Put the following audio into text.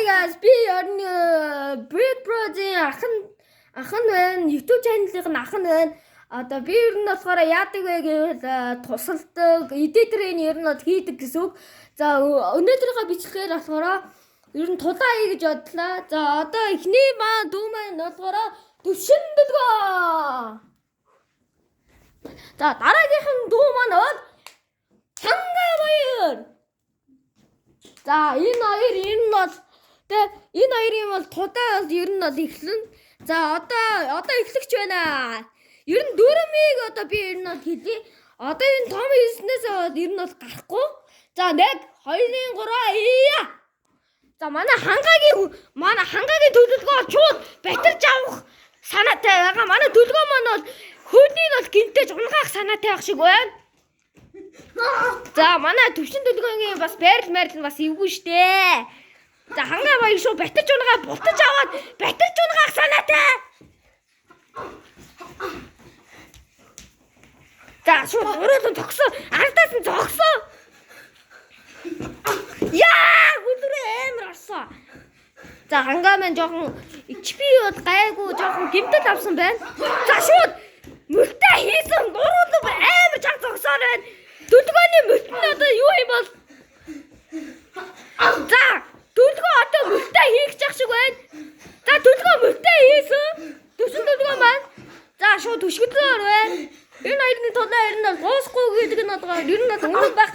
Guys, би ер нь Brick Bros-ийн ах нь байна. YouTube channel-ийн ах нь байна. Одоо би ер нь болохоор яадаг вэ гэвэл тусалдаг, editor-ийн ер нь бол хийдэг гэсэн үг. За, өнөөдрийнхөө бичлэгээр болохоор ер нь тулаан хий гэж бодлоо. За, одоо эхний маань дүү маань болохоор Төвшин Дөлгөө. За, дараагийнх нь дүү маань бол Ханга Баяр. За, энэ хоёр ер нь бол тэ энэ хоёрын бол тулаан бол ер нь бол эхлэн. За, одоо эхлэгч байна. Ер нь дүрмийг одоо би ер нь бол хэлье. Одоо энэ том хийснээс бол ер нь бол гарахгүй. За, 1 2 3 ия. За, манай Хангагийн төлөвлөгөө бол шууд батарч авах санаатай байгаа. Манай төлгөө маань бол хөлийг бол гинтэж унгаах санаатай байх шиг байна. За, манай Төвшин Төлгөөгийн бас байрал майрал нь бас эвгүй штэ. За, Хангаа Баяр шүү батарч унгаа, бултаж аваад батарч унгаах санаатай. За, шууд уруулан зогсоо. Ардаас нь зогсоо. Яа, хөлрөө амар орсон. За, Хангаа маань жоохон HP бол гайгүй, жоохон гимтэл авсан байна. За, шууд мөлтэй хийсэн, нуруулан амар чаг зогсоор байна. Төлгөөний мөлт нь одоо юу юм бол? За, Төлгөө одоо мөлтэй хийх чах шиг байна. За, Төлгөө мөлтэй хийсэн. Төсөн Төлгөө маань. За, шууд төшгөлөөр байна. Энэ хоёрын тулаан ер нь бол дуусахгүй гэдэг нь одоо ер нь бол үнэн байх.